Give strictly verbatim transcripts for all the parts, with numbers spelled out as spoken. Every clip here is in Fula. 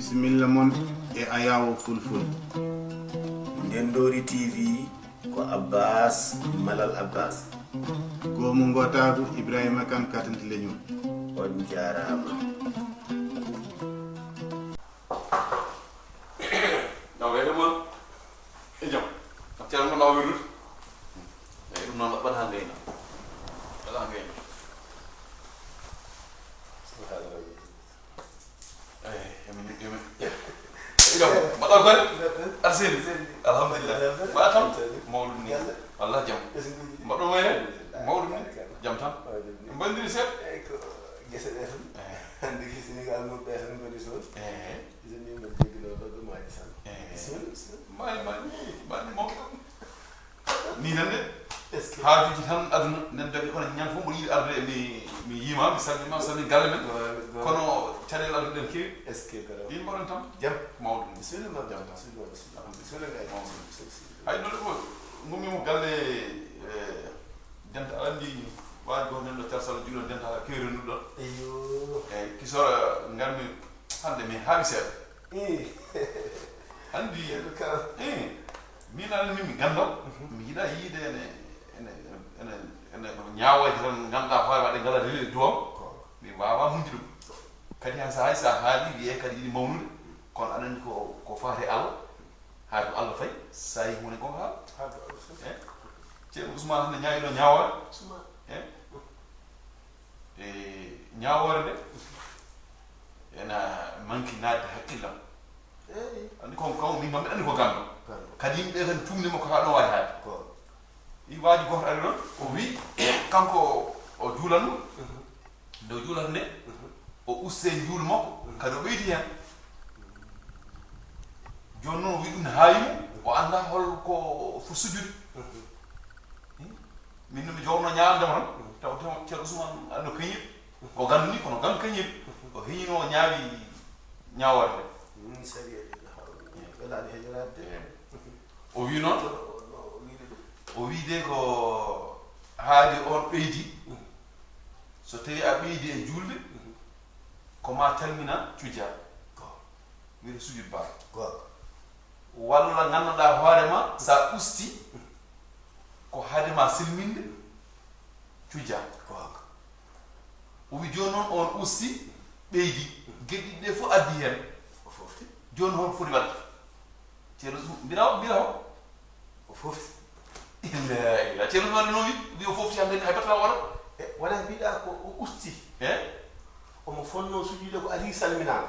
Bisimilla mon e Ayawo Fulful. Ndendoori T V ko Abbas Malal Abbas. Goomu Ngotaagu Ibrahima Kan Katante Leñol. On jaaraama. Naw wede mon. E jam. Ceerno mo naw wirdude. Eyi, ɗum noon mbaɗa haa ngayna. Mbaɗa haa ngayna. Subhanallah. Eyi, emin, emin. Jam, mbaɗa golle? Aɗa selli? Alhamdulillah. Mbaɗa tan? Mawɗum ni. Wallah jam. Mbaɗo wayre? Mawɗum ni. Jam tan. Mbanndiri seeɗa? Eyi, ko gese ɗe tan. Eyi. Hannde gese ni ko almuɓe ɓe tan ngoni toon. Eyi. Gese ni mbaɗi jeggi ɗo, ɗo, ɗo maaji tan. Eyi. Bisimilla, bisimilla. Maaji, maaji, maaji mawɗo. Ni tan de. Est-ce que haajuuji tan aduna nen dañi kono ñande fof mboɗo yiɗi arde mi mi yiima mi salmini ma salmini galle men. Kono caɗeele aduna ɗen keewi. Est-ce que gara ɗin mbaɗon tan jam? Mawɗum. Bisimilla ma jam tan. Bisimilla bisimilla. Hay noon ko ngummimo galle. Denta aɗa anndi waaji goto nen ɗo carsal juuɗo denta keewi rendude ɗon. Eyyo. Eyyi kisora ngarmi hannde mi haawi seeɗa. Anndi. Min aɗa min mi ganndal. Mi yiɗa yiide ene ene ene ene ñaawooje tan ngannduɗaa hoore waɗe ngala rewi e duwam. Mi waawaa muñde ɗum. Kadi han sahaa so a haali wiyee kadi yiɗi mawnude. Kono aɗa anndi ko ko faati e Allah. Haa ko Allah fayi so a yi huunde goo haala. Ceerno Ousmane hannde ñaawiɗo ñaawoore. E ñaawoore nde ena manki naatde hakkillam. Anndi kon kaw min kam mbiɗa anndi ko ganndo. Kadi yimɓe ɓe kadi tuumni makko haa ɗo waawi haade. I waaji gooto ari ɗon o wii kanko o juulanno. Nde o juulata nde o uste njuulu makko kadi o ɓeyti heen. Jooni noon o wii ɗum ne haawi mo o annda hol ko fo sujjude. Min no mi jowno ñaandema tan taw taw Ceerno Ousmane anno keñir. O ganndani kono gan keñir. O heñino o ñaawi ñaawoore nde. Min sariya ɗi no hawri welaani heñoraade de. O wii noon o wii de ko haadi on ɓeydi. So tawi a ɓeydi e juulde ko ma talmina cujja. Mbiɗa sujud ba. Walla ngannduɗaa hoore ma so a usti ko haade ma silminde cujja. O wi jooni noon on usti ɓeydi geɗi ɗe fof addi heen. Jooni hol foti waɗde? Ceerno Ousmane mbira mbira hol? O fofti. Illa illa Ceerno Ousmane no wi wi o fofti hannde hay batta wala. E wona mbiɗa ko o usti. E omo fonno sujude ko adii salminaama.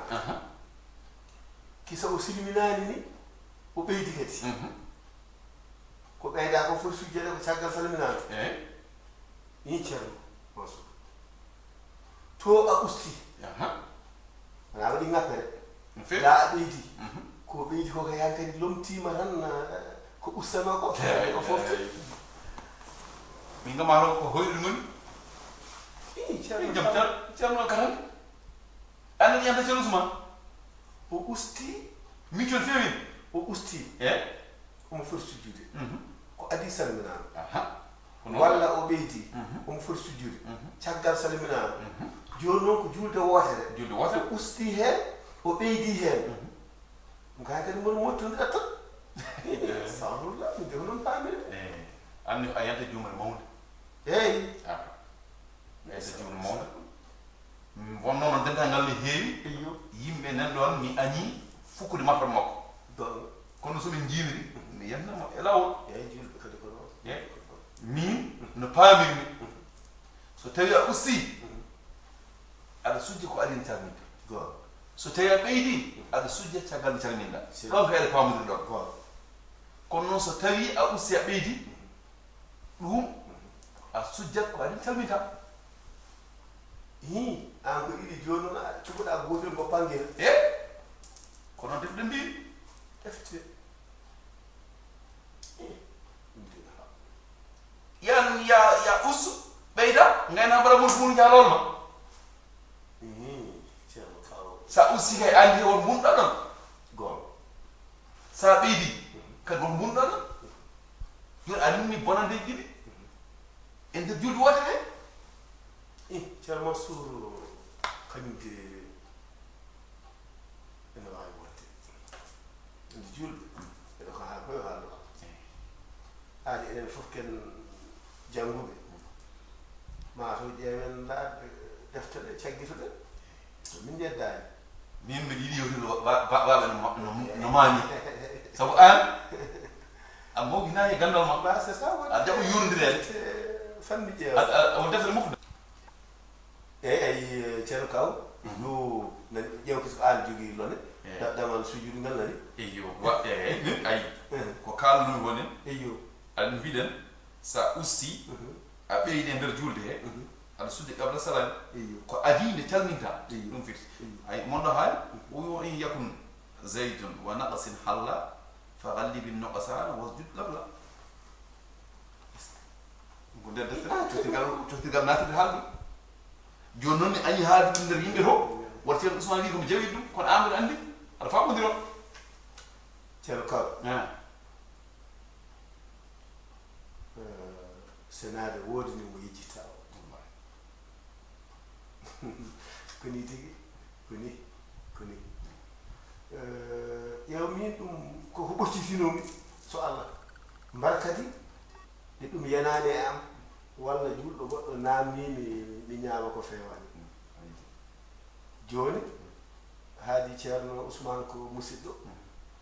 Kisa o silminaani ni o ɓeydi kadi. Ko ɓeyda ko foti sujjede ko caggal salminaama. Eyi. Min Ceerno Mansour to a usti. Wona waɗi ŋappere. Nda a ɓeydi ko ɓeydi ko kay han kadi lomtima tan ko ustanoo ko ko fofte. Min gama ko hoyɗo ngoni. Min jam tan Ceerno Katan. Anan yanta Ceerno Ousmane. O usti. Min toon feewin. O usti. E omo foti sujjude. Ko adii salminaama. Walla o ɓeydi omo foti sujjude caggal salminaama. Jooni noon ko juulde wootere. Juulde wootere o usti heen o ɓeydi heen. Ɗum kay kadi mboɗo mottondira tan. Astahfirullah min de honon paamire. Anni a yanta juumre mawnde. Eyi. Yanta juumre mawnde. Wonno noon dental ngal ne heewi. Yimɓe nan ɗoon mi añi fukkude martaba makko. Kono so min njiimiri mi yannama e laawol. Eyi julɓe kadi ko noon. Min no paamirmi so tawi a usti aɗa sujja ko adin calminde. So tawi a ɓeydi aɗa sujja caggal nde calminɗa. Ɗon kay aɗa paamodiri ɗon. Kono noon so tawi a usti a ɓeydi ɗum a sujjat ko adin calminta. Hi an ko ɗiɗi jooni noon a cuɓoɗa gotel goppa ngel. E kono defde mbi. Defte. Yan ya ya ustu ɓeyda ngayna mbaɗa mun funu jalol ma. Sa usti kay andi on mun ɗaɗon. Goo. Sa ɓeydi kadi on mun ɗaɗon. Joni a nunni bonande jiɗi e nder julde woote ɗe. I ceerno mansour kañum de ene waawi. Fof ken jannguɓe. Ma to ƴeewen laaɓe defte ɗe caggitoɗen. Min njeddaani. Min mbiɗa yiɗi yewtude wa- wa- wa- waɓe no ma- no- no maami. Sabu aan a mawɗinaani e ganndal ma. Ba c'est ça woni. Aɗa jaɓa yondireede. Fanni ƴeewa. Aɗa- aɗa- won deftere moftude. Eyi ay, Ceerno Kaw. Yo nan ƴeew ko aan jogii lone. Eyi. Da- damal sujuudu ngal nani. Eyyo wa- eyi min ay. Ko kaalnumi wonen. Eyyo. Aɗa mbiɗen, so a usti, a ɓeydi e nder juulde he, aɗa suddi qabla salami. Ko adii nde calminta ɗum firti. Ay, mon ɗo haali, o wi, "Wa in yakun zaydun wa naqsin halla, fa ghallibi nuqsana wasjud qabla." Ko nder deftere, coftirgal, coftirgal naatiri haalde. Jooni noon mi añi haalde ɗum nder yimɓe to, wata Ceerno Ousmane wi ko mi jawi ɗum, kono aan mbiɗa anndi, aɗa faamodiro. Ceerno Kaw. Ah. Eh, senaade woodi ni mo yejjitta o. Ko ni tigi, ko ni, ko ni. Eh, ƴeew min ɗum ko ko ɓoccitinoomi, so Allah. Mbar kadi, nde ɗum yanaani e am, walla juulɗo goɗɗo naamnii mi, mi ñaama ko feewaani. Jooni, haadi Ceerno Ousmane ko musidɗo.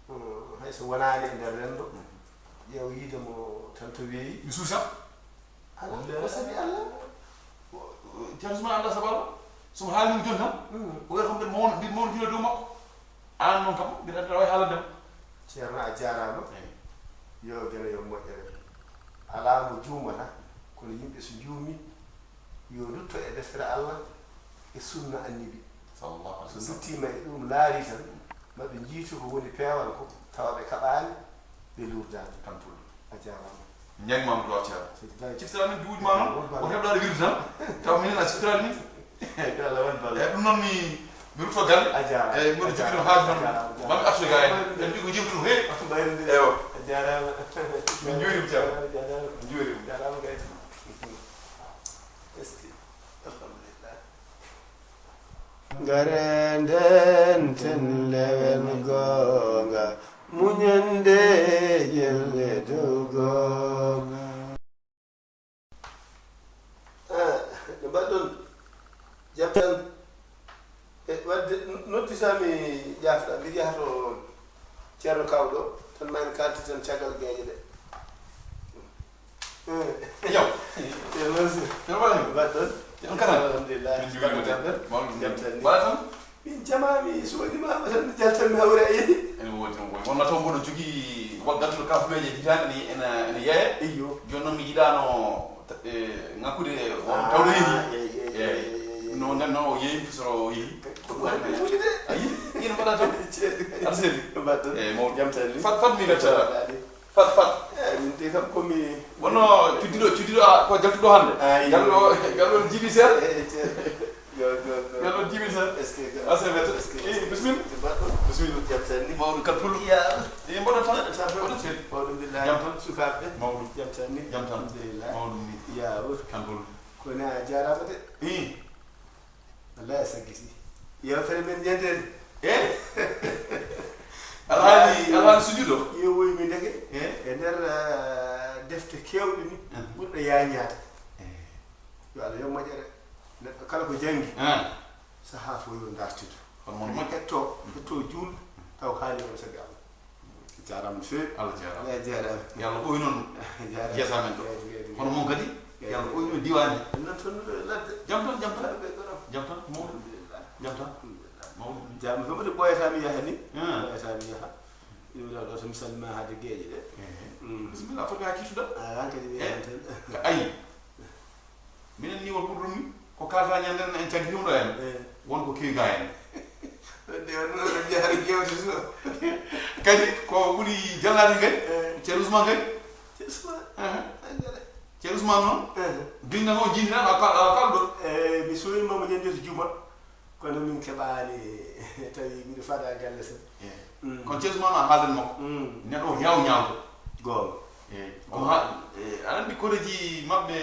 Mm, hay so wonaani e nder renndo, ƴeew yiide mo tan to weeyi. Mi suusa. Ala, ko sabi Allah. Ceerno Ousmane anndaa sabu Allah. So mo haalnii mo jooni tan, o wiya kam mbiɗa mawna, mbiɗa mawna jula dow makko. Aan noon kam, mbiɗa anndi aɗa waawi haalande mo. Ceerno, a jaaraama. Eyi. Yo geno yo moƴƴere. Alaa mo juumata, kono yimɓe so njuumii, yo ndutto e deftere Allah e sunna Annabi. Sallallahu alaihi wasallam. So nduttiima e ɗum laari tan, ma ɓe njiitu ko woni peewal ko, tawa ɓe kaɓaani, ɓe luurdaani. Tan tulɗo. A jaaraama. Ñaagi ma mo duwaa Ceerno. Seydi Baye. Ciftiraa min duuji ma noon, woto heɓɗo aɗa wirdu tan, tawa minen a ciftiraani min. Yo Allah waɗ balɗe. Eyi, ɗum noon mi, mi rutto galle. A jaaraama. Eyi, mboɗo jogii ɗo haaju noon. A jaaraama, a jaaraama. Mami artu e gaa en. En jogii ko jewtuɗo heewi. Mbayrondiren. Eyo. A jaaraama. Min njuuriima Ceerno. A jaaraama. Min njuuriima. A jaaraama kay. Est-ce que, alhamdulillah. Ngare ndenten lewen goonga, muñande jelle dow goonga. Ah, no mbaɗɗon? Jam tan. E, wadde, n-, noddi Sami Jaafɗa, mbiɗa yaha to Ceerno Kawɗo, tan ma en kaalti tan caggal geeƴe ɗe. Yaw. Ceerno Mansour. Ceerno Ibrahima. Mbaɗɗon? Jam tan. Alhamdulillah. Min njuuriima de. Jam tan. Mawɗum. Jam tan ni. Mbaɗa tan? Min jamaami, so waɗi ma tan, jaltan mi hawre a yehi. Ene woodi, ene woodi. Wonno taw mboɗo jogii wal gadduɗo kafumeeje hitaande ni ene, ene yeeya. Eyyo. Jooni noon mi yiɗaano, eh, ŋakkude o tawɗo yehi. Ah, eyi, eyi, eyi, eyi, eyi. No nden noon o yeeyi, so o yehi. Ko ɗum waɗi ɗum wuji de. A yiɗi? Ina mbaɗa tan. Ceerno. Aɗa selli? Mbaɗɗon? Eyi, mawɗum. Jam tan ni. Fat, fat mi gacca. Fat, fat. Eh, min de kam ko mi wonno cuddiɗo, cuddiɗo a, ko jaltuɗo hannde. Ah, iyo. Jallo, jallo jibi seeɗa. Eh, Ceerno. Yo, yo, yo. Jallo jibi seeɗa. Est-ce que, est-ce que, eh, bisimilla. Mbaɗɗon? Bisimilla. Jam tan ni. Mawɗo Kal Pullo. Ya. Eh, mboɗo tan. Mbaɗɗon tan. Mboɗo tan. Mawɗum billahi. Jam tan. Sukaaɓe. Mawɗum. Jam tan ni. Jam tan. Alhamdulillah. Mawɗum ni. Ya, o. Kal Pullo. Ko ne a jaaraama de. Eh. Wallahi a saggiti. Yewtere men ñande. Eh? Alhaali, alhaali sujuudo? Yewoymi ndeke. Eh? E nder, eh, defte keewɗe ni, eh, ɓurɗo yaañaade. Eh. Yo Allah yoɓ moƴƴere. Neɗɗo kala ko janngi, eh, sahaa fof yo ndartidu. Kono mon moƴƴa. Hetto, hetto juul, taw haali on sabi Allah. Jaaraama no feewi. Allah jaaraama. Allah jaaraama. Yo Allah ɓooy noon. Jaaraama. Jeesaa men ɗo. Eeyi, eeyi, eeyi. Kono mon kadi, yo Allah ɓooy noon diwaan he. En nan toon no ladde. Jam tan, jam tan. Ɓe ɗo. Jam tan, mawɗo. Alhamdulillah. Jam tan, mawɗo. Alhamdulillah. Jam, so mbaɗi ɓooyataa mi yaha ni. Ah. Ɓooyataa mi yaha. Ɗum ɗo, ɗo so mi salmima haade geeƴe ɗe. Ehe. Mm. Bisimilla, a foti haa kiituɗa. Ah, an kadi mi yahan tan. Eh, ka ayi. Minen ni won ɓurɗum mi, ko kalta ñande en cakkitiiɗo en. Eh. Won ko kewi ga en. Ɗe won ɗo ɗo jaari jewte so. Kadi ko ɓuri jalaade kadi. Eh. Ceerno Ousmane kadi. Ceerno Ousmane. Aha. Ay, jare. Ceerno Ousmane noon. Eh. Gilnga noon jiidi tan a kal-, a kalɗo. Eh, mi sowi mamo ñande to juma. Kono min keɓaani tawi miɗo faada galle tan. Eh. Mm. Kono Ceerno Ousmane a haaldan makko. Mm. Neɗɗo o heewa ñaawde. Goonga. Eh, ko ha, eh, aɗa anndi koreeji maɓɓe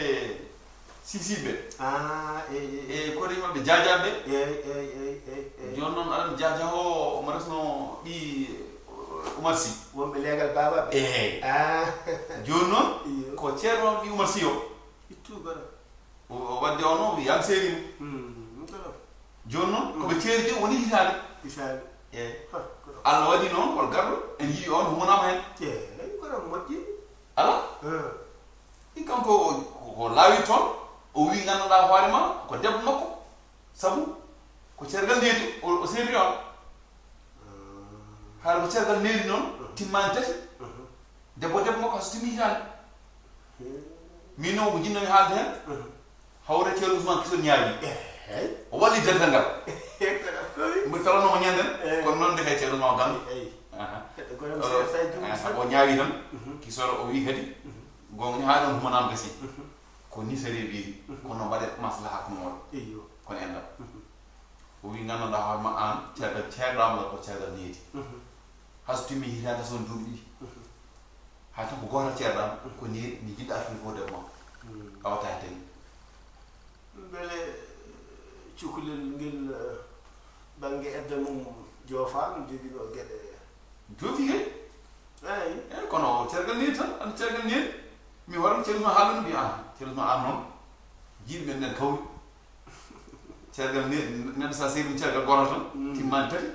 sisiiɓe. Ah, eh, eh, eh. E koreeji maɓɓe jaajaaɓe. Eh, eh, eh, eh, eh. Jooni noon aɗa anndi jaajaa o omo resno ɓii Umar Sy. Wonɓe leegal baabaaɓe. Eh. Ah. Jooni noon. Iyo. Ko ceerno ɓi Umar Siyo. Ittu gana. O wadde o noon, yam seeri mo. Jooni noon, ko ɓe ceeri jooni woni hitaande. Hitaande. Eeyi. Allah waɗi noon, hol garɗo, en njii on humanama heen. Eeyi, kono moƴƴi. Ala? Ɗin kanko o laawi toon, o wii nganndanɗaa hoore ma, ko debbo makko. Sabu, ko ceergal needi, o seeri on. Haala ko ceergal needi noon, timmaani tati. Debbo debbo makko, so timmi hitaande. Min noon ko njiɗnomi haalde heen, hawre Ceerno Ousmane Kiso ñaawi. O walli dental ngal. Mboɗo felannooma ñande, kono noon nde kay Ceerno Ousmane Gambi. O ñaawi tan, Kisoro o wii kadi, goonga ni haa ɗoon humanaama gasi. Ko ni sariya wiiri, kono mbaɗe maslaha ko moɗo. Kono enɗam. O wii nganndanɗaa hoore ma aan, ceergal ceerɗaam la ko ceergal needi. Hay so timmi hitaande, so duuɓi ɗiɗi. Hay tan ko gootal ceerɗaam, ko needi, ndi jiɗɗa artude fof debbo makko. Awa tawi tawi. Mbele cukalel ngel, eh, bannge edda mum joofaano, joginoo geɗe? Joofi kay. Eeyi. Eeyi, kono o ceergal needi tan, andi ceergal needi. Mi hoore am ceergal ma haalano mbi aan, ceergal ma aan noon. Jiiɗi men nen kawri. Ceergal needi, neɗɗo sa seeri ɗum ceergal gootal tan, timmaani tati.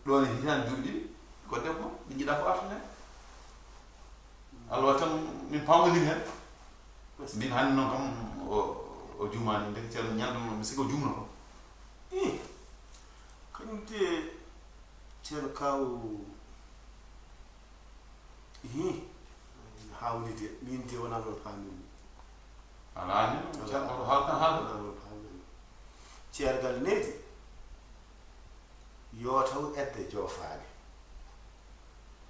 Ɗoon e hitaande duuɓi ɗiɗi, ko debbo, ɓe njiɗa ko artude heen. Allah waɗi tan min paamondiri heen. Min hannde noon kam o, o juumaani, ndeke ceerno ñande noon, mi sikki o juumno kam. Ih, kañum de ceerno Kaaw, ih, haawni de, min de wonaa noon paamirmi. Alaa ni, ceerno oto haal tan haal. Wonaa noon paamirmi. Ceergal needi, yo taw edda joofaani.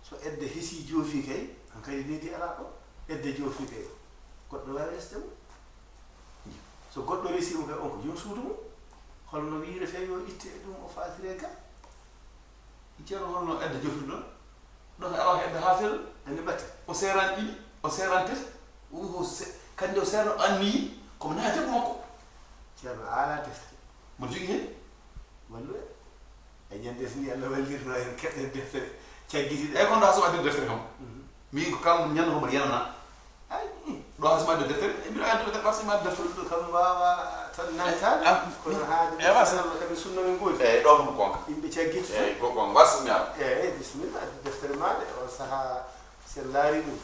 So edda hesii joofii kay, hankadi needi alaa ɗo. Edda joofii kay, goɗɗo waawi resde mo. So goɗɗo resii mo kay, on ko joom suudu mum. Holno wiiretee yo itte e ɗum, o faatire ga? Ceerno, holno edda joofirɗo? Ɗo kay alaa ko edda haa felo. Andi batte. O seerani ɗiɗi, o seerani tati. O wi ko se-, kandi o seerno anniyi, komo naati ko makko. Ceerno, a alaa defte. Mboɗo jogii heen. Wallu en. E ñande so ni Allah wallirno en keɓen deftere caggitiɗe. Eeyi, kono ɗo hasum addude deftere kam. Mi wi ko kala ñande ko mboɗo yenana. Ay, ɗo hasum addude deftere, e mbiɗo addude deftere, hasum addude deftere. Ɗo kam waawa tan nantaade. Kono haade ewa sa Allah kadi sunna min ngoodi. Eeyi, ɗo kam goonga. Yimɓe caggiti. Eeyi, ko goonga. Wasmi Allah. Eeyi, bismillah, addu deftere maaɗa on sahaa. Sen laari ɗum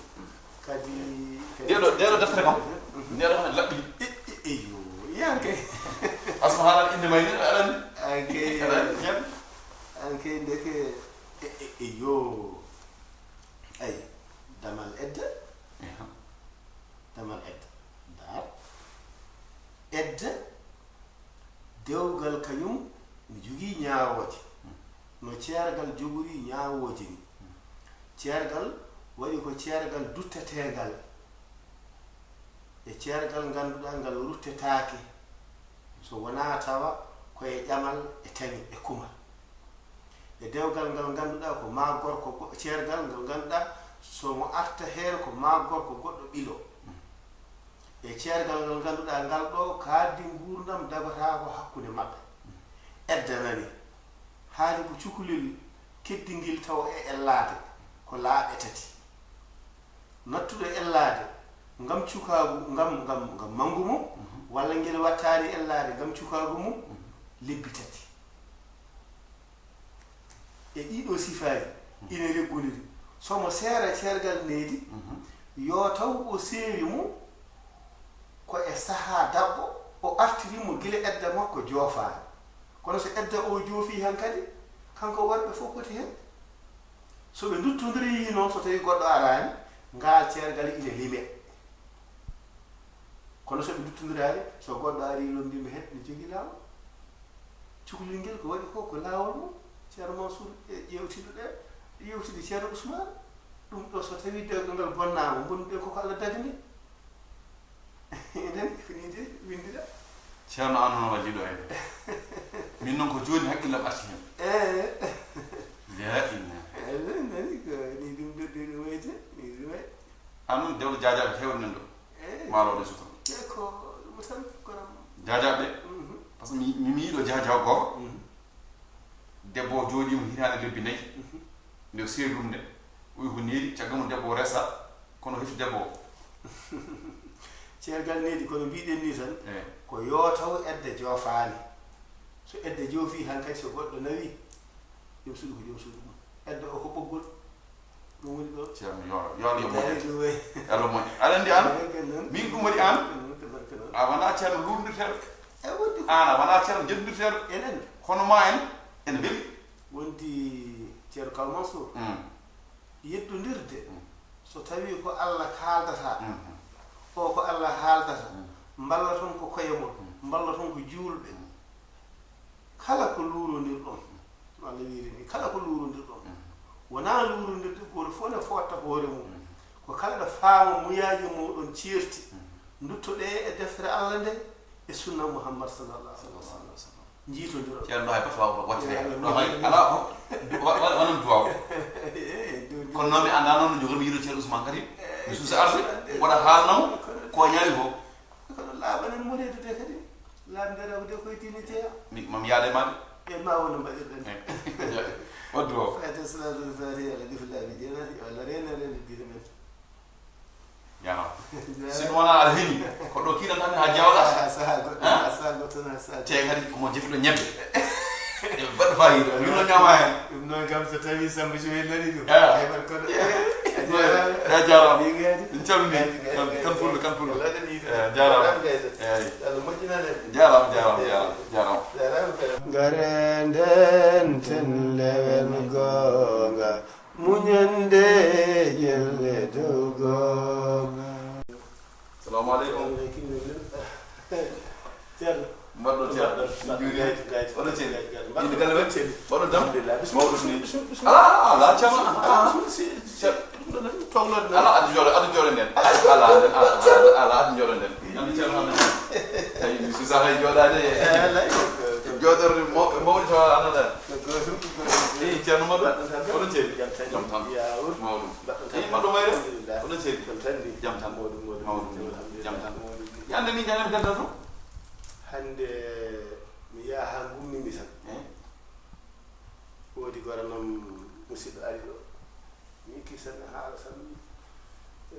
kadi, kadi ndeɗo, ndeɗo deftere kam, ndeɗo kam laɓɓi. Eyo, yanke. Asma haalal innde may ni, aɗa anndi? Anke, aɗa anndi ñande? Anke ndeke, e, e, eyo. Ay, damal edda. Damal edda. Daar. Edda. Dewgal kañum no jogii ñaawooje, no ceergal jogori ñaawooje ni. Ceergal waɗi ko ceergal dutteteengal, e ceergal ngannduɗaa ngal ruttetaake, so wonaa tawa ko e ƴamal, e tawi, e kumal. E dewgal ngal ngannduɗaa ko maa gorko go-, ceergal ngal ngannduɗaa so mo arta heen ko maa gorko goɗɗo ɓilo. E ceergal ngal ngannduɗaa ngal ɗo kaaɗdi nguurndam dagotaako hakkunde maɓɓe. Edda nani, haali ko cukalel keddingel taw e ellaade ko laaɓe tati. Nattuɗo ellaade ngam cukaagu, ngam, ngam, ngam manngu mum, walla ngel wattaani ellaade ngam cukaagu mum, lebbi tati. E ɗiɗo sifaaji ina reggondiri. So mo seera ceergal needi, yo taw o seeri mo ko e sahaa daɓɓo, o artiri mo gila edda makko joofaani. Kono so edda o joofii han kadi, kanko worɓe fof poti hen. So ɓe nduttondirii noon, so tawii goɗɗo araani, ngaal ceergal ina lime. Kono so ɓe nduttondirai, so goɗɗo arii lommbimba heen, ne jogii laawol. Cukalel ngel ko waɗi ko, ko laawol mum. Ceerno Mansour e ƴeewtiiɗo ɗe, ƴeewtiiɗo Ceerno Ousmane. Ɗum ɗo so tawii dewgal ngal bonnaama, mbonnuɗen koko Allah dagni. Eɗen, ko nii de winndira. Ceerno, aan noon walliiɗo en. Min noon ko jooni hakkillam arti heen. Eey. La ilaha. Eey, nani ko nii ɗum ɗo, ɗum ɗo wayde, nii ɗum wayi. Aan noon dewɗo jaajaaɓe heewɓe nan ɗo. Eey. Maalooɗo e sutura. Eey, ko ɗum tan, kono. Jaajaaɓe. Mhm. Par ce que mi, mi, mi yiɗo jaajaaw gooto. Mhm. Debbo o jooɗiima hitaande lebbi nayi. Mhm. Nde o seeri ɗum nde, o wi ko neeri, caggal mum debbo o resa, kono o heɓti debbo o. Ceergal needi, kono mbiɗen ni tan, eh, ko yo taw edda joofaani. So edda joofii, hankadi so goɗɗo nawii, joom suudu ko joom suudu mum. Edda o ko ɓoggol. Ɗum woni ɗo. Ceerno, yo, yo Allah moƴƴu. Ɗum wayi. Allah moƴƴu. Aɗa anndi aan? Eey, ko noon. Min ɗum waɗi aan? Ko noon, ko noon, ko noon. A wonaa ceerno luurndirteeɗo. E wonde ko aan a wonaa ceerno jenndirteeɗo. Enen. Kono maa en, ene weli. Wondi Ceerno Kal Mansour. Mm. Yeddondirde, mm, so tawii ko Allah kaaldata, mm, o ko Allah haaldata, mm, mballaton ko koye mon, mm, mballaton ko juulɓe. Mm. Kala ko luurondirɗon, no Allah wiiri ni, kala ko luurondirɗon, mm, wonaa luurondirde, gooto fof ne footta hoore mum. Mm. Ko kala ɗo faama muyaaji mooɗon ceerti, mm, nduttoɗee e deftere Allah nde, e sunna Muhammad sallallahu alaihi wa sallam. Njiitondiro. Ceerno, ɗo hay bato waaw waɗtude. Yo Allah moƴƴu. Ɗo hay alaa ko wa-, wa-, waɗan duwaaw. Eey, ɗum, ɗum. Kono noon mi anndaa noon no njogori mi yiɗo Ceerno Ousmane Karim. Mi suusa arde, eey, mboɗa haalnoo ko ñaawi ko. Kono laaɓanen mo reedude kadi. Laaɓndeɗa ko de koye diine jeyaa. Mi, mami yaade ma de. E ma wona mbaɗirɗen. Eey. Waddu o. Fayde salaatul faatiha, Allah defu laabi jeenaati, yo Allah reene reende diine men. Jaaraama. Si ɗum wonaa aɗa heñi, ko ɗo kiiɗan tan haa jawɗa. Haa sahaa goɗɗo, haa sahaa goɗɗo, haa sahaa. Te kadi ko mo jefiɗo ñebbe. Eɓe mbaɗa faayiida. Min noon ñaama heen. Ɗum noon kam so tawii Samba Joel nani ɗum. Ah. Ay, mbaɗa kono. Eh. A jaaraama. A jaaraama. Min kadi. Min calminii. Kadi, kadi, kadi. Kan pullo, kan pullo. Waɗani. Eh, jaaraama. Jaaraama, kadi. Eey. Yo Allah moƴƴinan en. Jaaraama, jaaraama, jaaraama, jaaraama. Jaaraama, kadi. Ngare ndenten lewen goonga. Muñande jelle dow goonga. Salamu aleykum. Ceerno. Mbaɗɗon ceerno. Mbaɗɗon. Min njuuriima. Gayto, gayto. Oɗon ceerno. Gayto, gayto. Inde galle men? Oɗon ceerno. Mawɗum ni. Bismillah, bismillah, bismillah. Ala, ala, ceerno. Ah, ah. Ceerno. Togno. Ala, addu jooɗo, addu jooɗo nden. Ala, ala, ala, ala, addu jooɗo nden. Addu ceerno Hammet. Tawi mi suusa hay jooɗaade. Eh, alay. Jooɗorde maw-, mawɗo tawa anata. Ko gootum, ko gootum. Eyi, Ceerno Madu, mbaɗɗon tan. Oɗon ceeri? Jam tan. Jam tan. Yaawur. Mawɗum. Mbaɗɗon tan. Eyi, Madu Mayre? Alhamdulillah. Oɗon ceeri? Jam tan ni. Jam tan. Mawɗum, mawɗum. Mawɗum. Alhamdulillah. Jam tan. Alhamdulillah. Hannde mi yaha haa ngummimi tan. Eh? Woodi goranam musidɗo ari ɗo. Mi kisan haala tan, eh,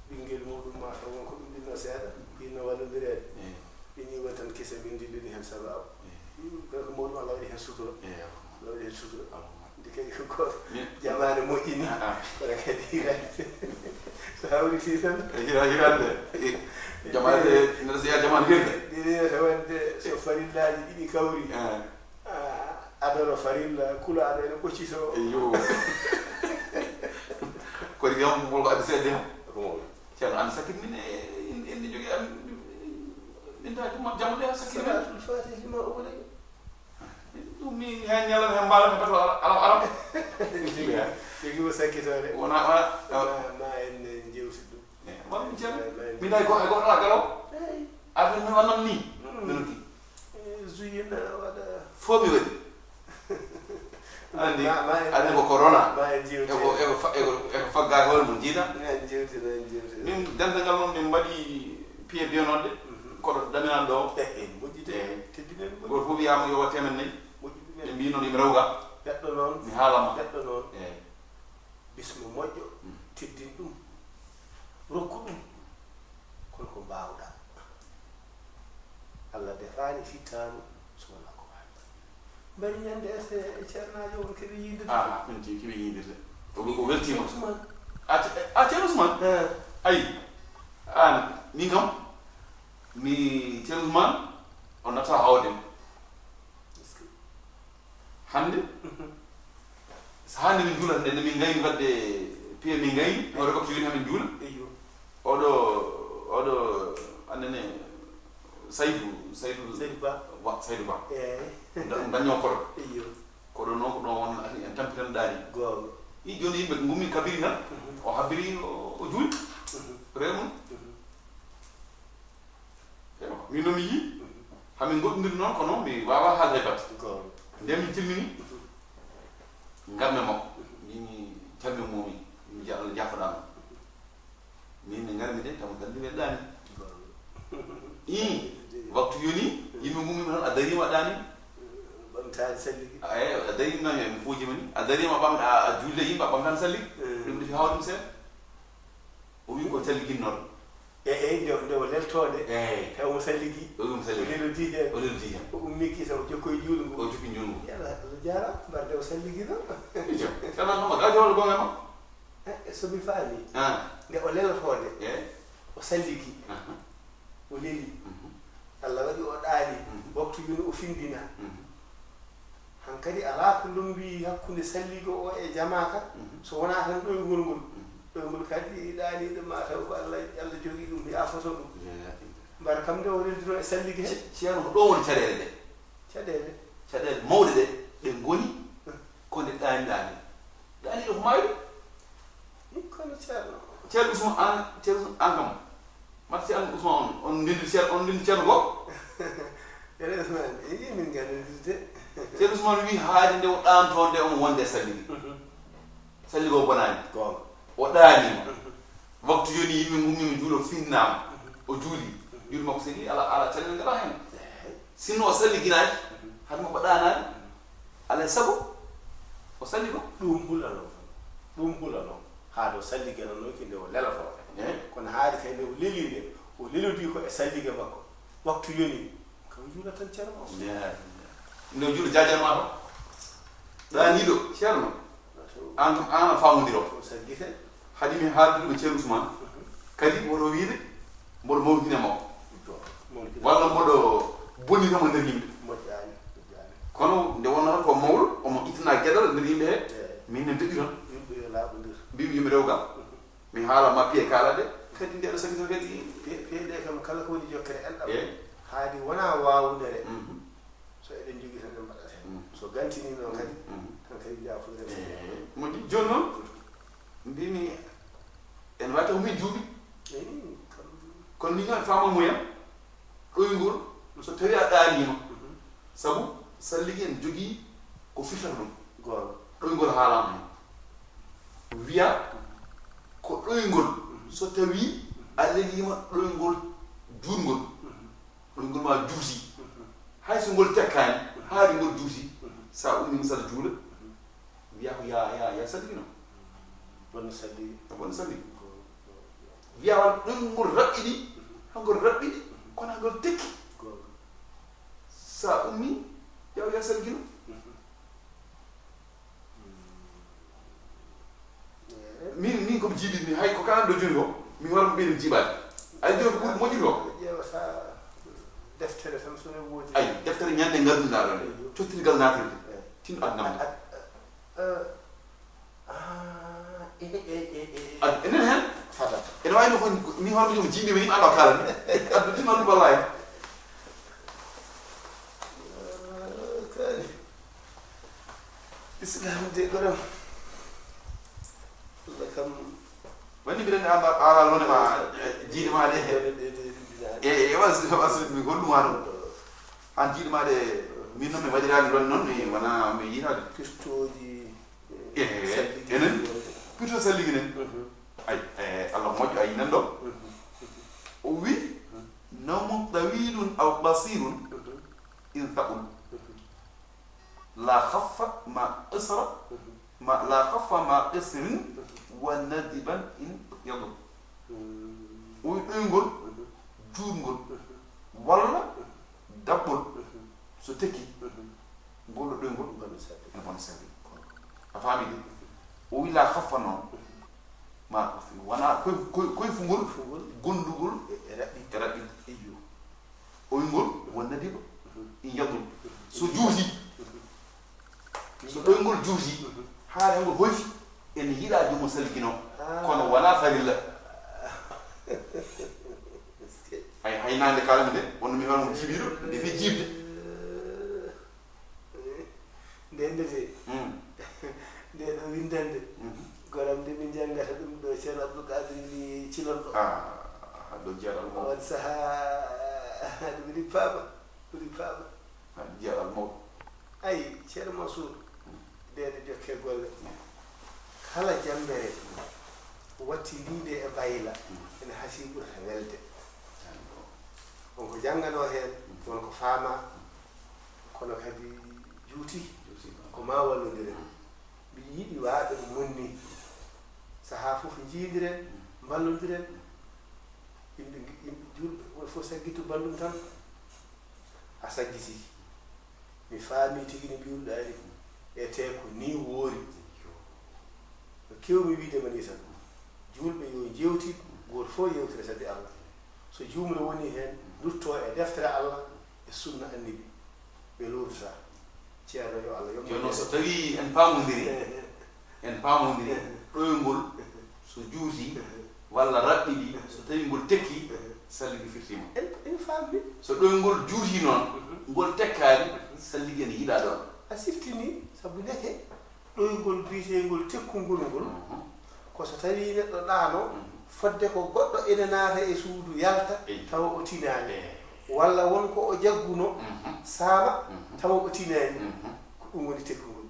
ɓinngel muɗum ma taw won ko ɗum ɗinno seeɗa, ɗinno wallondireede. Eh. Ɓe ñiiwa tan kese, min ndillini heen sabu aw. Eh. Mm, kanko mawɗum Allah waɗi heen sutura. Eh, Allah waɗi heen sutura. Allah. Ndi kay ko gooto. Min jamaane moƴƴini. Ah, ah. Kono kadi hirande. So hawriti tan. Eh, hira-, hirande. Eh, jamaane, neɗɗo so yaa jamaane hirde. Ɗi wiyata wonde so farillaaji ɗiɗi kawri. Ah. Ah, adoro farilla, kula aɗa ene ɓoccito. Eyyo. Ko ɗi kam, ko addi seeɗa. Ko mawɗo. Ceerno, an sakkit min e, en, en jogii an, min ta juma, jamo ɗe sakkit min. Salaatul Faatihi lima ughliqa. Ɗum mi heen ñalawma heen mbaɗa mi bato alam, alam. Jogii, jogii ko sakkitoore. Wona, wona, ma, ma en njeewti ɗum. Eh, won mi ceerno. Eh, ma en. Min ay go-, ay goɗɗo ala galo. Eey. Affaire mi wannam ni. Mm. Min ki. Eh, zuyina waɗa. Fof mi waɗi. Anndi, ma, ma en, anndi ko corona. Ma en jewtida. Eko, eko fa-, eko, eko fagga e hoore mum jiida. Ma en jewtida, en jewtida. Min dental ngal noon min mbaɗi piye biyanodde. Mhm. Koɗo daminan ɗo. Eh, eh, moƴƴi de. Eh. Teddinen moƴƴi. Gooto fof wiyaama yo waɗ teemen nayi. Moƴƴi ɗumen. Ɓe mbii noon yo mi rew ga. Neɗɗo noon. Mi haalama. Neɗɗo noon. Eh. Bismo moƴƴo, mm, teddin ɗum, rokku ɗum, kono ko mbaawɗaa. Allah defaani fittaandu so wonaa ko waawi. Mbari ñande ese e ceernaajo on keɓi yiidirde. Ah, min ti keɓi yiidirde. O, o weltiima. Ceerno Ousmane. A ce-, a Ceerno Ousmane? Eh. Ayi. Aan, min kam, mi Ceerno Ousmane, o natta hawde. Hannde, so hannde min njuulata nde, nde min ngayni waɗde piye, min ngayni, hoore ko jooni hamin njuula. Eyyo. Oɗo, oɗo, annene, Saydu, Saydu. Saydu Ba. Wa-, Saydu Ba. Eey. Nda-, dañño koɗo. Eyyo. Koɗo noon ko ɗon won, ati en tampitan ɗaani. Goonga. I jooni yimɓe ngummi kabiri tan, mhm, o habbiri, o, o juuli. Mhm. Reer mum. Mhm. Ewa, min noon mi yii, hamin ngoɗɗondiri noon, kono mi waawaa haalde hay batte. Goonga. Nden min timmini, ngarmi e makko. Min calmini mo, min, min jaa-, Allah jaafoɗaa ma. Min ne ngarmi de, taw tan mi welɗaani. Goonga. Ii, waktu yoni, yimɓe ngummi tan, a dariima a ɗaani. Ɓamtaani salligi. A, eey, a dariima noon, mi fuujima ni. A dariima ɓam-, a, a juulde yimɓe, a ɓamtaani salligi. Mm. Ɗum ɗi fi hawa ɗum seeɗa. O wi ko calliginnooɗo. Eyi, eyi, nde, nde o leltoode. Eyi. Tawi omo salligi. O ɗum salligi. O lelodii heen. O lelodii heen. O ummii kisa, o jokkoyi juulngo. O jokki juulngo. Yalla, Allah jaaraama, mbar nde o salligi noon. Ijo, tawi noon ɗum, a jawal gonga ma? Eh, so mi faami. Ah. Nde o leltoode. Eyi. O salligi. Aha. O leli. Mhm. Allah waɗi o ɗaani. Mhm. Waktu yoni o findina. Mhm. Hankadi alaa ko lummbi hakkunde salligo o e jamaaka, so wonaa tan ɗoyngol ngol. Ɗoyngol kadi ɗaaniiɗo ma taw ko Allah, Allah jogii ɗum, yaafoto ɗum. Mbar kam nde o renndino e sallige he. Ceerno, ko ɗo woni caɗeele ɗe? Caɗeele. Caɗeele mawɗe ɗe, ɗe ngoni ko nde ɗaaniɗaa nde. Ɗaaniiɗo ko maayi ɗum? Kono ceerno. Ceerno Usman, an, ceerno Usman, an kam. Mbaɗa ceerno Usman on, on ndenndi ceerno, on ndenndi ceerno goo? Ceerno Usman, eyi, min nganndondirde. Ceerno Usman wii haade nde o ɗaantoo nde omo wonde e sallige. Sallige o bonaani. Goonga. O ɗaaniima. Waktu yoni yimɓe ngummiima juulo finnama. O juuli. Juuli makko seli ala, ala caɗeele ngala heen. Sinno o salliginaaki, hade makko ɗaanaani. Alaa e sago o salligo. Ɗum hulano, ɗum hulano. Haade o salligananooki nde o lelotoo. Eyi. Kono haade kay nde o lelii nde, o lelodii ko e sallige makko. Waktu yoni, kam juula tan ceerno Usman. Eyi. Nde o juula jaajan ma to. Ɗaaniiɗo ceerno. An kam an a faamondiro. O saggite. Haɗi mi haaldude ko ceerno Usman. Kadi woto wiide mboɗo mawtina makko. Walla mboɗo bonnita mo nder yimɓe. Kono nde wonnata ko mawɗo, omo ittana geɗal nder yimɓe he, min ne deƴƴi toon. Mbimi yimɓe rewgal. Mi haala ma piye kala de, kadi nde ɗo sabi tan kadi. Piye ɗe kam kala ko woni jokkere enɗam. Eyi. Haadi wona waawunere. Mhm. So eɗen jogii tan en mbaɗat heen. Mm. So gantini noon kadi, mm, tan kadi mbiyaa fof rewde. Eyi, moƴƴi. Jooni noon, mbimi, ene wawi taw min juuɓi. Eyi, kam. Kono min kam faama muya, ɗoyngol, so tawi a ɗaaniima. Mhm. Sabu, salligi en jogii ko firtata ɗum. Goonga. Ɗoyngol haalaama heen. Wiya, ko ɗoyngol, so tawi a leliima ɗoyngol juutngol. Mhm. Ɗoyngol ma juuti. Hay so ngol tekkaani, haari ngol juuti. Sa ummiima saɗa juula, wiya ko ya, ya, ya salligino. Bonno salligi. A bonno salligi. Wiya on ɗoyngol raɓɓiɗi, hangol raɓɓiɗi, kono hangol tekki. Sa ummi, yaw ya salligino. Min, min komi jiiɓiɗo mi, hay ko kalan ɗo jooni ko, mi hoore ko ɓeyɗen jiiɓaade. Ay jooni ko ɓuri moƴƴude ko. Ƴeewa sa deftere tan so ne woodi. Ay, deftere ñande ngadduɗaa ɗo nde, cottirgal naatirde, tin adnam. Enen heen. Ene wayno ko, min hoore ko joom jiiɓiima ni, mi annda o kaalani. Addu tin addu balla en. Islam de goɗo. Allah kam. Wani mbiɗen amba ala lone ma, jiiɗi ma de. E e was was mi golluma no. An jiiɗi ma de, min non mi waɗirani lone non, mi wana mi yiɗade. Pistoji. E enen pito salligi nen. Ay, e Allah moƴƴo ay nan ɗo. O wi, nawmun tawilun aw qasirun in thaqul. La khaffa ma qasara, ma, la khaffa ma qasrin wa nadiban in yadul. O wi ɗoyngol, juutngol, walla daɓɓol, so tekki, ngol ɗo ɗoyngol, ene bona serde. A faami de? O wi la khaffa noon, ma, wona koy, koy, koyfungol, gondugol e raɓɓi. E raɓɓi. Iyo. Oyngol won nadiiɗo in yagol. So juuti, so ɗoyngol juuti, haare ngol hoyfi, ene yiɗaa joom salginoo, kono wonaa farilla. Hay, hay naande kaalmi nde, wonno mi hono jiiɓiiɗo, nde fii jiiɓde. Nde nde de, nde ɗo winndannde, goram nde min njanngata ɗum ɗo Ceerno Abdul Qadir ni cilorɗo. Ɗo jeeɗal mawɗo. On sahaa ɗum rippaama, ɗum rippaama. Jeeɗal mawɗo. Ay, Ceerno Mansour, nde ɗo jokke golle. Kala jammbere wattindiinde e mbayla, ene hasii ɓurata welde. Won ko jannganoo heen, won ko faamaa. Kono kadi juuti ko ma wallondiren. Mbiɗa yiɗi waɗde ko monni. Sahaa fof njiidiren, mballondiren. Yimɓe, yimɓe juulɓe, won fof saggitu banndum tan. A saggiti. Mi faami tigi no mbiwruɗaa ni. E tee ko nii woori. No keewmi wiide ma nii tan. Juulɓe yo njeewtid, gooto fof yewtira sabi Allah. So juumre woni heen, ruttoo e deftere Allah e sunna Annabi. Ɓe luurtata. Ceerno yo Allah yoɓ. Jooni noon, so tawii en paamondiri, en paamondiri, ɗoyngol so juutii walla raɓɓiɗi, so tawii ngol tekkii, salligi firtiima. En, en faamni. So ɗoyngol juutii noon, ngol tekkaani, salligi ene yiɗaa ɗoon. A siftinii, sabu ndeke ɗoyngol biyeteengol tekkungol ngol, ko so tawii neɗɗo ɗaano, fodde ko goɗɗo ene naata e suudu yalta, tawa o tinaani. Walla won ko o jagguno, saama, tawa o tinaani. Ko ɗum woni tekkungol.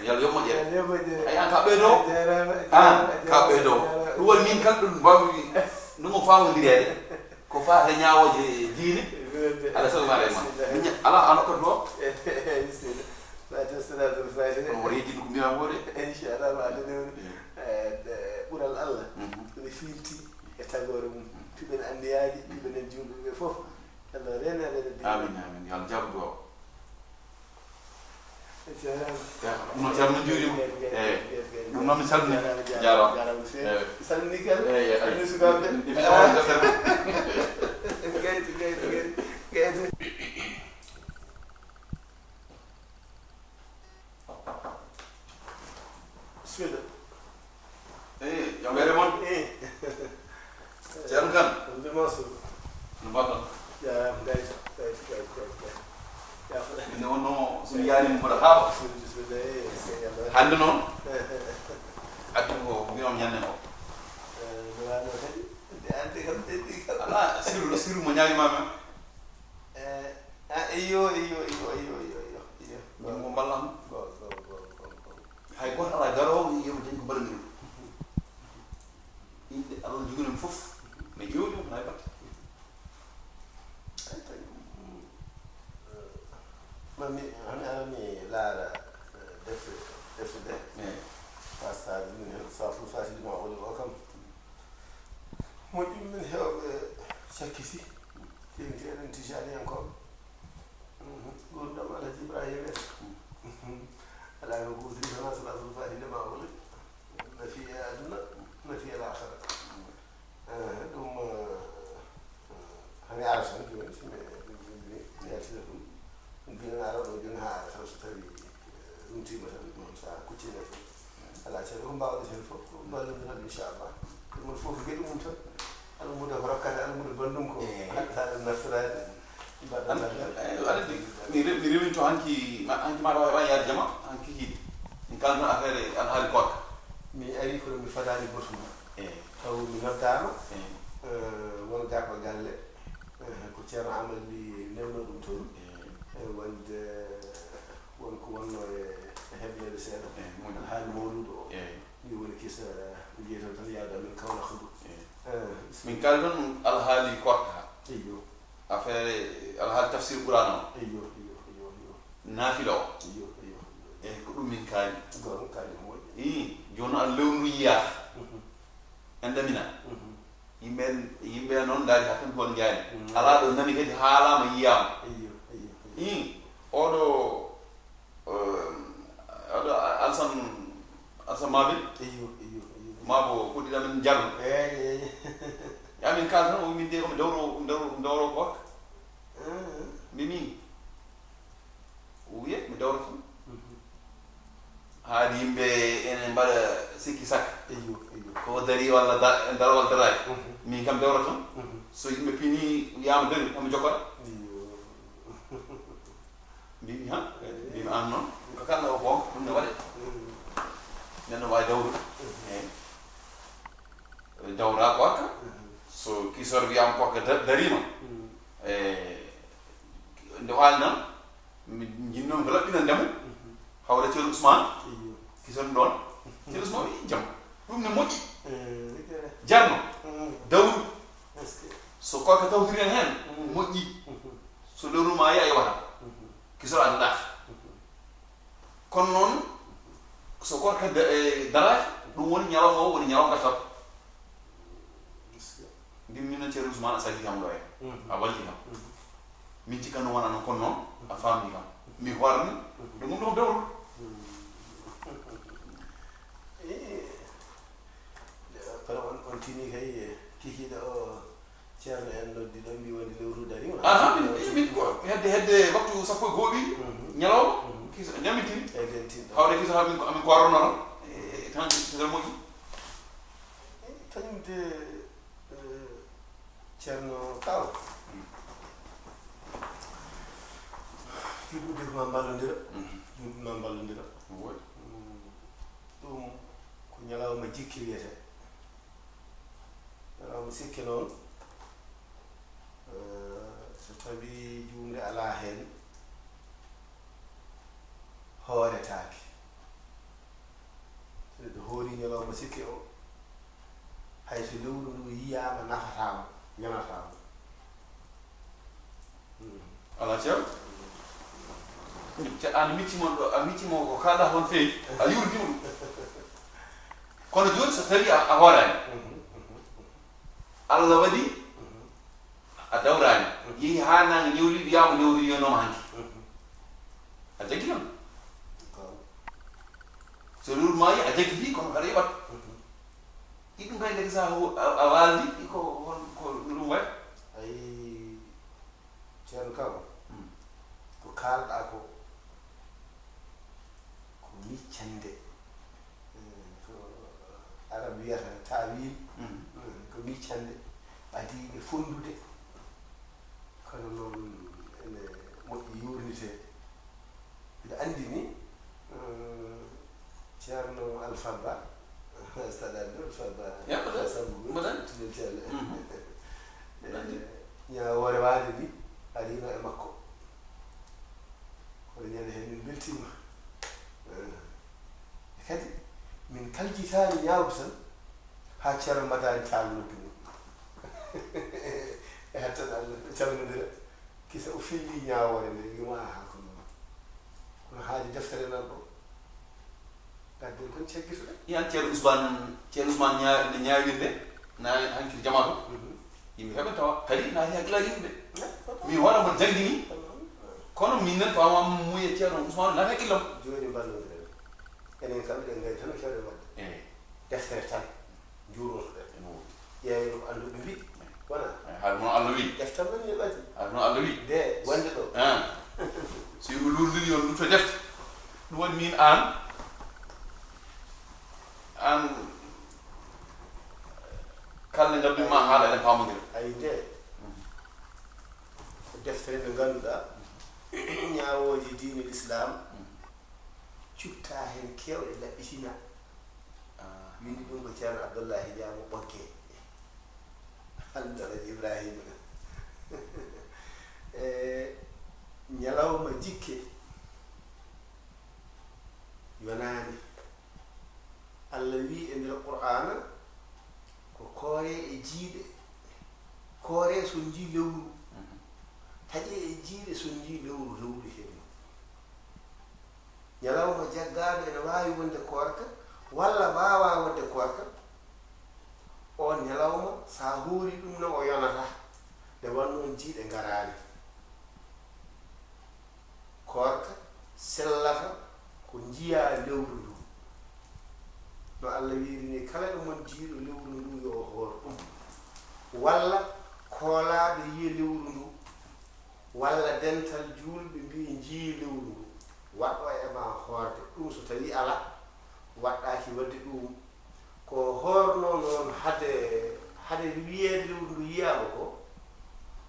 Yo Allah yoɓ moƴƴere. Yo Allah yoɓ moƴƴere. Ay, aan ka ɓeydoo? A jaaraama, a jaaraama, a jaaraama. Aan ka ɓeydoo. Ɗum waɗi min kala ɗum mbaawmi ɗum o faamondireede. Ko faati e ñaawooje diine. Alaa sago ma, alaa ma. Bisimilla. Min ña-, alaa, aan okkata ɗo. Bisimilla. Faati e salaatul faatiha. Kono o yeejino ko mbiyaa mo de. Inchallah, ma Allah newnu. Eh, ɓural Allah. Ene fiilti e tagoore mum. Piɓen anniyaaji, piɓen en juulɓe ɓe fof. Allah reena, reena diine. Amin, amin. Yo Allah jaab duwaaw. Jaaraama. Ɗum noon, Ceerno, min njuuriima. Eey. Ɗum noon, mi salmini. Jaaraama, jaaraama. Jaaraama no feewi. Eey. Mi salmini kala. Eey, eey. Salmini sukaaɓe. Eey, eey. Gaytu, gaytu, gaytu, gaytu. Bisimilla. Eey, jam ɓeere mon. Eey. Ceerno Kan. On nde Mansour. No mbaɗɗon? Jaaraama, gayto, gayto, gayto, gayto, gayto. Jaafo. Min wonno so mi yaani mo mbaɗa haaba. Bisimilla, bisimilla, eey, sey Allah. Hannde noon, addi ko mbiɗon ñande ko. Eh, mi waano kadi. Nde ande kam, nde ndi kam. Alaa, sirru, sirru mo ñaagi ma men. Eh, ah, iyo, iyo, iyo. Min mo mballan. Go, go, go, go, go. Hay gooto alaa garoowo wi'i yo mi dañ ko mbaɗanmi ɗum. Inɗe Allah jogii ɗum fof, mi ƴeewi ɗum, hay batte. Ay, tawi, mm, eh, ma mi, hami ara mi laara, eh, defte, defte ɗe. Eey. Fastaade ɗum heen, Salaatul Faatihi lima ughliqa o kam. Moƴƴi min heewɓe cakkiti, teeŋti eɗen Tijaaniyankooɓe. Mhm. Nguurndam Alhaji Ibrahima en. Mhm. Alaa ko gootiri tan, Salaatul Faatihi lima ughliqa. Nafi e aduna, nafi e laakhara. Eh, ɗum, eh, eh, hani ara tan jooni, si mi, mi, mi, mi yaltina ɗum. Ɗum binen ara ɗo jooni haa ara tan, so tawi, eh, ɗum tiima tan, ɗum sa kuccina tan. Alaa caɗeele ko mbaawɗen heen fof, ko mballondiral, inchallah. Ɗum woni fof ko geɗe mum tan. Almuudo ko rokkata almuudo banndum ko. Eey. Haɗata ɗum naftoraade. Mbaɗa an-, ballal. Eey, aɗa anndi, mi re-, mi rewinto hanki, ma-, hanki ma tawa e on yaade jama, hanki kikiiɗe. Min kalno affaire alhaali koorka. Mi ari kono mi fadaani goto mum. Eey. Taw mi noddaama. Eey. Eh, won garɗo galle. Eh, ko Ceerno Amadou Ly newno ɗum toon. Eey. Eh, wonde won ko wonno e, e hebleede seeɗa. Eey, moƴƴi. Alhaali mawluudo o. Eey. Mi woni kisa, mi jeytan tan yaade amen Kawlax ndu. Eey. Eh, min kaali noon alhaali koorka. Eyyo. Affaire alhaali tafsir Qur'an o. Eyyo, eyyo, eyyo, eyyo. Naafila o. Eyyo, eyyo, eyyo. Eey, ko ɗum min kaali. Goonga, kaali ko moƴƴi. Ii, jooni noon lewru ndu yiyaaka. Mhm. En ndamina. Mhm. Yimɓe en, yimɓe en noon ndaari haa tan toon njaani. Mhm. Alaa ɗo nani kadi haalaama, yiyaama. Eyyo, eyyo, eyyo. Ii, oɗo, eh, oɗo Alsan, Alsan Mabel? Eyyo, eyyo, eyyo. Maa ko puɗɗiɗo men Jarno? Eey, eey. Yaa min kaal tan, o min de ko mi dawro, mi dawro, mi dawro ko. Mhm. Mimi. O wiye mi dawro tan. Mhm. Haade yimɓe ene mbaɗa sikki sakka. Eyyo, eyyo. Ko o darii walla da-, dara walla daraaki. Mhm. Min kam dawro tan. Mhm. So yimɓe pinii, wiyaama darii, omo jokkoɗa. Eyyo. Mbimi, han? Mbimi, aan noon, ɗum ko kalɗa o goonga, ɗum ne waɗe. Mhm. Neɗɗo waawi dawrude. Mhm. Eey. Dawra koorka. Mhm. So kisoor wiyaama koorka da-, dariima. Mhm. E, nde waali noon, mi jinnoo ko laɓɓinande mo. Mhm. Hawra Ceerno Ousmane. Eyyo. Kisoor ɗoon. Ceerno Ousmane wi jam. Ɗum ne moƴƴi. Eh, rike. Jarno. Mhm. Dawru. Est-ce que? So koorka tawtiri en heen, mhm, moƴƴi. Mhm. So lewru ma yahi, a yewata. Mhm. Kisoor a daɗaaki. Mhm. Kono noon, so koorka da-, e, daraaki, ɗum woni ñalawma o, woni ñalawma gartam. Minen Ceerno Usmaan a saggi kam ɗo e a walli kam. Min cikkanno wona noon, kono noon a faamni kam. Mi hoorani ɗum ɗum ɗo bewol. Kono on on tini kay kikiiɗo o ceerno en noddi ɗo mbi wonde lewru dari wona. Aha, min min ko hedde hedde waktu sappo e gooɓi ñalawma. Kisa ñamitini. Eɗen tinɗo. Hawre kisa ha min ko amin ko arrono tan. E tan kisa moƴƴi. Kañum de eh, ceerno kaw. Juɗɗude ko ma mballondira. Juɗɗude ma mballondira. Ɗum ko ñalawma jikke wiyete. Ñalawma sikke noon, eh, so tawi juumde alaa heen, hooretaake. So neɗɗo hoori ñalawma sikke o, hay so lewru ndu yiyaama nafataama, ñanataama. Ala ceerno. Te an miccimo ɗo, a miccimo ko kaɗa hon feewi, a yurdi ɗum. Kono jooni so tawi a a hoorani, Allah waɗi a dawrani, yehi ha nange newli, wiyama newri yonoma hanki. A jaggi noon. So lewru maayi a jaggi fi kono haɗa yoɓat. Iɗum kay ndeke sa a waali ko hon ko ɗum way. Ayi, ceerno kam, ko kaalɗa ko ko miccande. Ko arab wiyata tawil. Ko miccande ɓadiiɗe fonndude. Kono noon ene moƴƴi yuurniteede. Mbiɗa anndi ni, ceerno Alfabba, saɗa anndi Alfabba. Sabu mbaɗan. Tinen ceerno. Ñaawoore waade ndi arino e makko. Kono ñande heen min mbeltiima. E kadi min kaljitaani ñaawdu tan haa ceerno mbaɗaani taal noddu mum. E hattan Allah ɓe calmondira. Kisa o filli ñaawoore nde wiima aha ko noon. Kono haadi deftere nan ɗo. Gadden kon ceggitoɗen. Yan ceerno Usmaan, ceerno Usmaan ñaa- nde ñaawirde na hanki jamaatu. Yimɓe heɓe tawa kadi naati hakkilaaji yimɓe. Mi hoore mboɗo janngini. Kono min nen fama muye ceerno Usmaan naati hakkillam. Jooni mballondiren. Enen kam eɗen ngari tan no kewɗen waɗde. Deftere tan njuurnotoɗen. Ƴeewen ko annduɓe mbi wona. Haɗa noon Allah wi. Deftere men yoɓati. Haɗa noon Allah wi. Nde wonde ɗo. So yimɓe luurdiri yon lutto defte. Ɗum waɗi min aan aan kala nde ngadduɗen ma haala eɗen paamondira. Ayi nde ko deftere nde ngannduɗaa ñaawooje diine l'islam cubtaa heen keewɗe laɓɓitina. Winndi ɗum ko ceerno Abdullahi Jaamo Ɓokke. Hannde Alaji Ibrahima. E ñalawma jikke yonaani. Allah wii e nder Qur'aana ko kooree e jiiɗe. Kooree so njii lewru. Taƴee e jiiɗe so njii lewru, lewru heɓi. Ñalawma jaggaaɗo ene waawi wonde koorka walla waawaa wonde koorka. Oon ñalawma so a hoori ɗum ne o yonataa nde won noon jiiɗe ngaraani. Koorka sellata ko njiyaa lewru ndu. No Allah wiiri ni kala e mon jiiɗo lewru ndu yo o hoor ɗum. Walla koolaaɗo yiya lewru ndu. Walla dental juulɓe mbi njii lewru ndu, waɗɗo e ma hoorde. Ɗum so tawii alaa, waɗɗaaki waɗde ɗum. Ko hoornoo noon hade hade wiyeede lewru ndu yiyaama ko,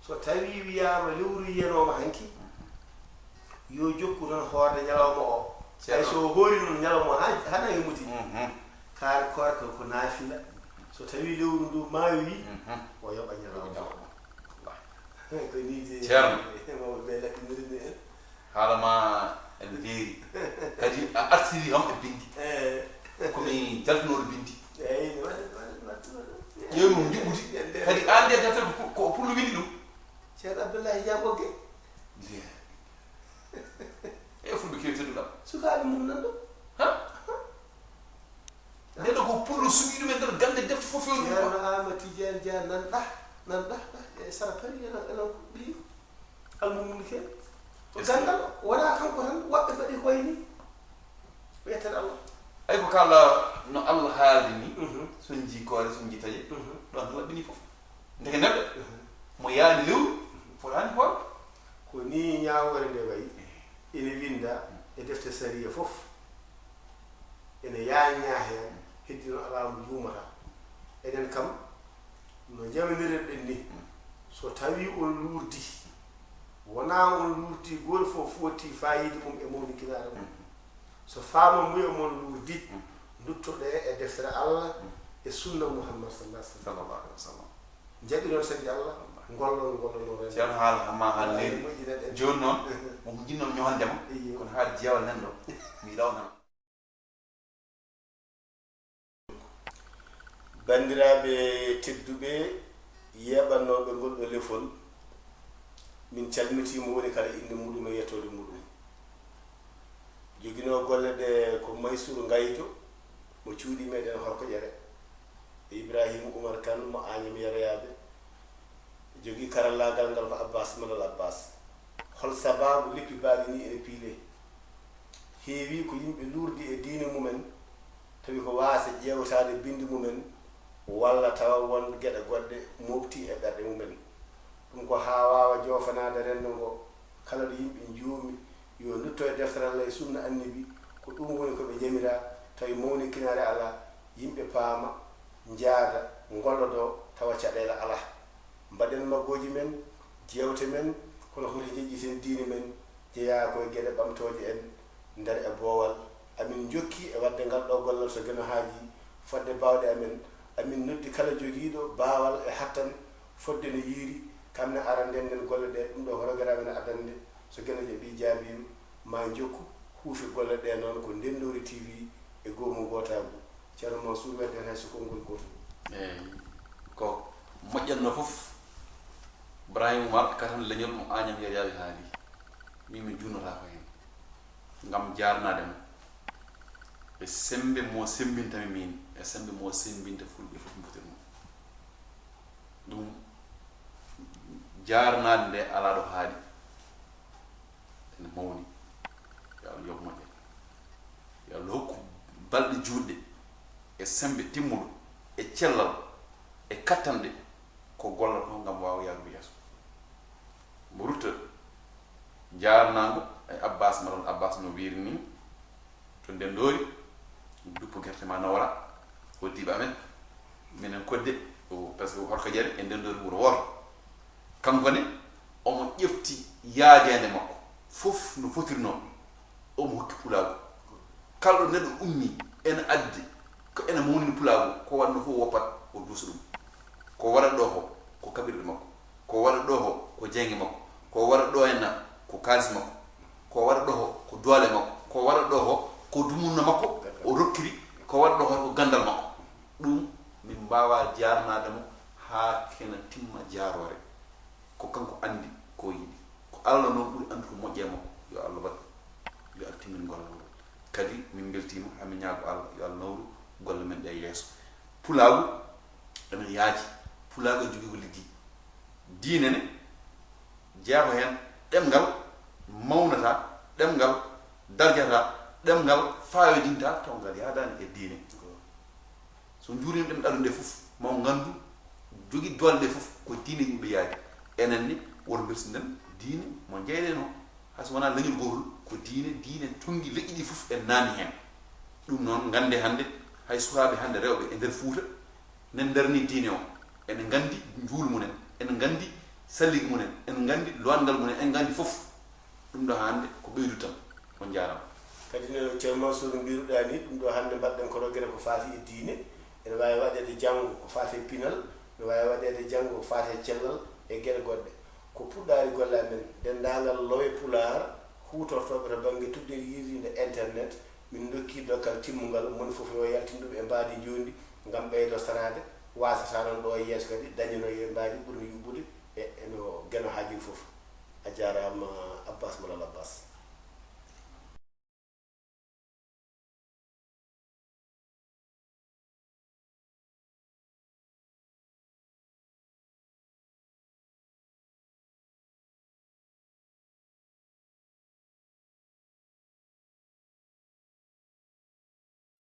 so tawii wiyaama lewru yiyanooma hanki, yo jokku tan hoorde ñalawma o. Hay so o hoori noon ñalawma o hana yummuti. Kaari koorka ko naafila. So tawii lewru ndu maayoyi, o yoɓa ñalawma o. Ko nii de. Ceerno. Mawɓe ɓe laɓɓiniri ni en. Haala ma ene leeri. Kadi a artiri kam e binndi. Ko mi jaltunooɗo binndi. Eyi, mi waɗa, mi waɗa, mi waɗa, mi waɗa. Ƴeew ɗum njuɓɓudi. Kadi aan nde deftere ko pu- ko o pullo winndi ɗum. Ceerno Abdullahi Jaabo Ge. E fulɓe kewi tedduɗam. Sukaaɓe mum nan ɗo. Ha? Nde ɗo ko pullo suɓi ɗum e nder gannde defte fof fewndo. Ceerno Ama Tidiane Dia nan ɗa. Nan ɗah ɗah e sara pari ena ena ɓiyi almumulke. Ko ganndal wonaa kanko tan, woɓɓe mbaɗi koye ni. Ko yettere Allah. Ay ko kala no Allah haaldi ni, mhm, sonji koore, sonji taƴe, mhm, ɗon laɓɓini fof. Ndeke neɗɗo, mhm, mo yaani lewru, fotaani hoore. Ko ni ñaawoore nde wayi, ene winnda e defte sariya fof. Ene yaaññaa heen, heddi noon alaa mo juumata. Enen kam, no njawinirɗen ni, so tawii on luurdi, wonaa on luurdi, gooto fof foti faayiida mum e mawnikinaare mum. So faama muya mon luurdi, nduttoɗee e deftere Allah e sunna Muhammad sallallahu alaihi wasallam. Sallallahu alaihi wasallam. Njaɓi noon sadi Allah, ngollon, ngollon noon rende. Ceerno haala ma haalneeri. Moƴƴinen en. Jooni noon, wonko njiɗnoo mi ñohande ma, iyo, kono haade jeewal nan ɗo, mi yiɗaa o nana. Banndiraaɓe tedduɓe, yeeɓannooɓe ngol ɗo lefol, min calmitii mo woni kala innde muɗum e yettoode muɗum. Joginoo golle ɗe ko Maysuru Ngayto, mo cuuɗi meɗen Horkoƴere, e Ibrahima Umar Kan mo Añam Yeroyaaɓe. Jogii karallaagal ngal ko Abbas Malal Abbas. Hol sabaabu leppi baaɗi ni ene piilee? Heewi ko yimɓe luurdi e diine mumen, tawi ko waasa ƴeewtaade binndi mumen, walla tawa won geɗe goɗɗe mooɓti e ɓerɗe mumen. Ɗum ko haa waawa joofanaade renndo ngo, kala ɗo yimɓe njuumi, yo ndutto e deftere Allah e sunna Annabi, ko ɗum woni ko ɓe njamiraa, tawi mawnikinaare alaa, yimɓe paama, njaada, ngollodoo, tawa caɗeele alaa. Mbaɗen maggooji men, jeewte men, kono foti njeƴƴiten diine men, jeyaa ko e geɗe ɓamtooje en, nder e boowal. Amin njokki e waɗde ngal ɗo gollal so Geno haajii, fodde baawɗe amen. Amin noddi kala jogiiɗo baawal e hattan fodde no yiiri, kam ne ara ndennden golle ɗe. Ɗum ɗo programme ene addande, so Geno jaɓii jaabiima, ma njokku huufi golle ɗe noon ko Ndenndoori T V e goomu gootaagu. Ceerno Mansour, wedden hay so konngol gootol. Eey, ko moƴƴatnoo fof, Ibrahima Umar, katan leñol mo Añam Yeroyaaɓe haali. Min mi juunotaako heen. Ngam jaarnaade mo. E semmbe mo semmbinta-mi miin, e semmbe mo semmbinta Fulɓe fof mbotirnoo. Ɗum jaarnaade nde alaa ɗo haaɗi. Ene mawni. Yo Allah yoɓ moƴƴere. Yo Allah hokku balɗe juutɗe e semmbe timmuɗo e cellal e kattanɗe ko gollotoo ngam waawa yahrude yeeso. Mbo rutta jaarnaango e Abbas, Malal Abbas no wiiri ni, to Ndenndoori, duppo gerte ma nawora, hoddiiɓe amen, minen Kodde, o, parce que Horkoƴere e Ndenndoori wuro wooto. Kanko ne, omo ƴefti yaajeende makko fof no fotirnoo, omo hokki pulaagu. Kala ɗo neɗɗo ummii, ene addi, ko ene mawnini pulaagu, ko waɗnoo fof woppat, o duusa ɗum. Ko waɗata ɗo ko, ko kaɓirɗe makko. Ko waɗata ɗo ko, ko jeynge makko. Ko waɗata ɗo henna, ko kaalis makko. Ko waɗata ɗo ko, ko doole makko. Ko waɗata ɗo ko, ko dumunna makko, o rokkiri. Ko waɗata ɗo ko, ko ganndal makko. Ɗum min mbaawaa jaarnaade mo haa kena timma jaaroore. Ko kanko anndi ko o yiɗi. Ko Allah noon ɓuri anndude ko moƴƴi e makko. Yo Allah waɗ, yo Allah timmin gollal ngal. Kadi min mbeltiima, haa min ñaago Allah, yo Allah nawru golle men ɗe yeeso. Pulaagu ene yaaji. Pulaagu ene jogii ko liggi. Diine ne jeyaa ko heen. Ɗemngal mawnata, ɗemngal darjata, ɗemngal faayoodinta, taw ngal yaadaani e diine. So njuuriima ɗemɗe aduna ɗe fof, ma o nganndu jogii doole ɗe fof, ko diine yimɓe yaadi. Enen ne, woto mbelsinden diine mo njeyɗen o. Hay so wonaa leñol gootol, ko diine, diine tunngi leƴƴi ɗi fof, en naami heen. Ɗum noon, nganndee hannde, hay sukaaɓe hannde rewɓe e nder Fuuta, nen ndarni diine o. Ene nganndi njuul mumen, ene nganndi sallige mumen, ene nganndi lowangal mumen, ene nganndi fof. Ɗum ɗo hannde ko ɓeydu tan. On njaaraama. Kadi no Ceerno Mansour mbiruɗaa ni, ɗum ɗo hannde mbaɗɗen ko rogere ko faati e diine. Ene waawi waɗeede janngo ko faati e pinal, ene waawi waɗeede janngo ko faati e cellal e geɗe goɗɗe. Ko puɗɗaari golle amen, denndaangal lowe Pulaar huutortooɓe to bannge tuddere yiidiinde internet, min ndokki dokkal timmungal, moni fof yo yaltin ɗum e mbaadi njondi ngam ɓeydo saraade, waasata noon ɗo e yeeso kadi dañanoo e mbaadi ɓurndi yuɓɓude e, e no Geno haajiri fof. A jaaraama Abbas Malal Abbas.